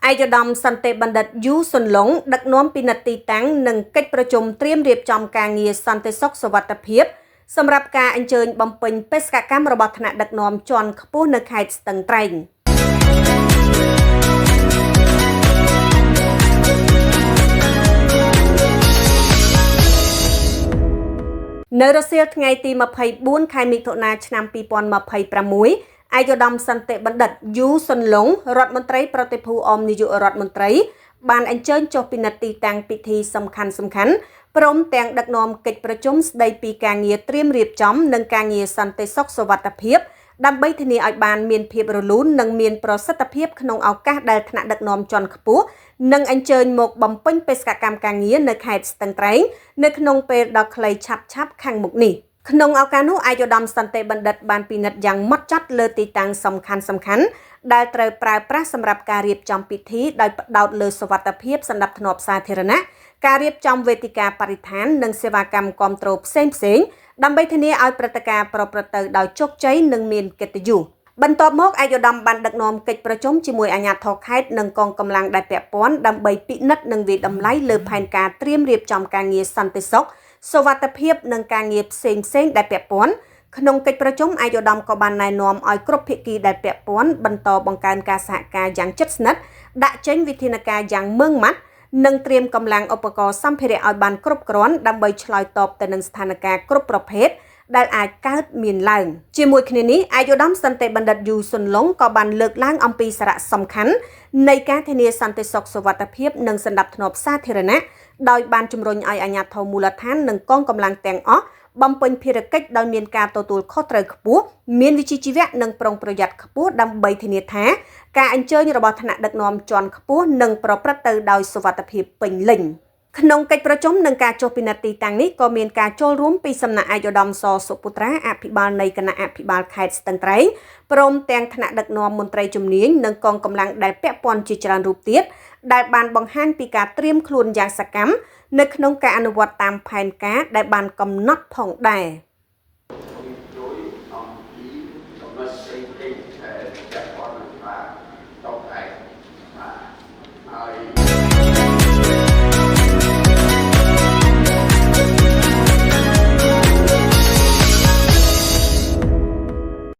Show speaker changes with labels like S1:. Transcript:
S1: ឯកឧត្តមសន្តិបណ្ឌិតយូសុនឡុងដឹកនាំពិនិត្យទីតាំងនិងកិច្ចប្រជុំត្រៀមរៀបចំការងារសន្តិសុខសុវត្ថិភាពសម្រាប់ការអញ្ជើញបំពេញបេសកកម្មរបស់ថ្នាក់ដឹកនាំជាន់ខ្ពស់នៅខេត្តស្ទឹងត្រែង។ នៅរសៀលថ្ងៃទី24ខែមិថុនាឆ្នាំ2026ឯកឧត្តមសន្តិបណ្ឌិតយូសុនឡុងរដ្ឋមន្ត្រីប្រតិភូអមនាយករដ្ឋមន្ត្រីបានអញ្ជើញចុះពិនិត្យទីតាំងពិធីសំខាន់សំខាន់ព្រមទាំងដឹកនាំកិច្ចប្រជុំស្ដីពីការងារត្រៀមរៀបចំនិងការងារសន្តិសុខសុវត្ថិភាពដើម្បីធានាឲ្យបានមានភាពរលូននិងមានប្រសិទ្ធភាពក្នុងឱកាសដែលថ្នាក់ដឹកនាំជាន់ខ្ពស់នឹងអញ្ជើញមកបំពេញបេសកកម្មការងារនៅខេត្តស្ទឹងត្រែងនៅក្នុងពេលដ៏ខ្លីឆាប់ៗខាងមុខនេះ។ ក្នុងឱកាសនោះឯកឧត្តមសន្តិបណ្ឌិតបានពិនិត្យយ៉ាងម៉ត់ចត់លើទីតាំងសំខាន់សំខាន់ដែលត្រូវប្រើប្រាស់សម្រាប់ការរៀបចំពិធីដោយផ្ដោតលើសុវត្ថិភាពសណ្ដាប់ធ្នាប់សាធារណៈការរៀបចំវេទិកាបរិស្ថាននិងសេវាកម្មគាំទ្រផ្សេងៗដើម្បីធានាឲ្យព្រឹត្តិការណ៍ប្រព្រឹត្តទៅដោយជោគជ័យនិងមានកិត្តិយស។ បន្ទាប់មកឯកឧត្តមបានដឹកនាំកិច្ចប្រជុំជាមួយអាជ្ញាធរខេត្តនិងកងកម្លាំងដែលពាក់ព័ន្ធដើម្បីពិនិត្យនិងវាយតម្លៃលើផែនការត្រៀមរៀបចំការងារសន្តិសុខសុវត្ថិភាពនិងការងារផ្សេងៗដែលពាក់ព័ន្ធក្នុងកិច្ចប្រជុំឯកឧត្តមក៏បានណែនាំឲ្យគ្រប់ភាគីដែលពាក់ព័ន្ធបន្តបង្កើនការសហការយ៉ាងជិតស្និទ្ធដាក់ចេញវិធានការយ៉ាងម៉ឺងម៉ាត់និងត្រៀមកម្លាំងឧបករណ៍សម្ភារៈឲ្យបានគ្រប់គ្រាន់ដើម្បីឆ្លើយតបទៅនឹងស្ថានភាពគ្រប់ប្រភេទដែលអាចកើតមានឡើង។ជាមួយគ្នានេះឯកឧត្តមសន្តិបណ្ឌិតយូសុនឡុងក៏បានលើកឡើងអំពីសារៈសំខាន់នៃការធានាសន្តិសុខសុវត្ថិភាពនិងសណ្ដាប់ធ្នាប់សាធារណៈដោយបានជំរុញឲ្យអាជ្ញាធរមូលដ្ឋាននិងកងកម្លាំងទាំងអស់បំពេញភារកិច្ចដោយមានការទទួលខុសត្រូវខ្ពស់មានវិជ្ជាជីវៈនិងប្រុងប្រយ័ត្នខ្ពស់ដើម្បីធានាថាការអញ្ជើញរបស់ថ្នាក់ដឹកនាំជាន់ខ្ពស់នឹងប្រព្រឹត្តទៅដោយសុវត្ថិភាពពេញលេញ។ ក្នុងកិច្ចប្រជុំនិងការចុះពិនិត្យទីតាំងនេះក៏មានការចូលរួមពីសំណាក់ឯកឧត្តមសសុពុត្រាអភិបាលនៃគណៈអភិបាលខេត្តស្ទឹងត្រែងព្រមទាំងថ្នាក់ដឹកនាំមន្ត្រីជំនាញនិងកងកម្លាំងដែលពាក់ព័ន្ធជាច្រើនរូបទៀតដែលបានបង្ហាញពីការត្រៀមខ្លួនយ៉ាងសកម្មនៅក្នុងការអនុវត្តតាមផែនការដែលបានកំណត់ផងដែរ។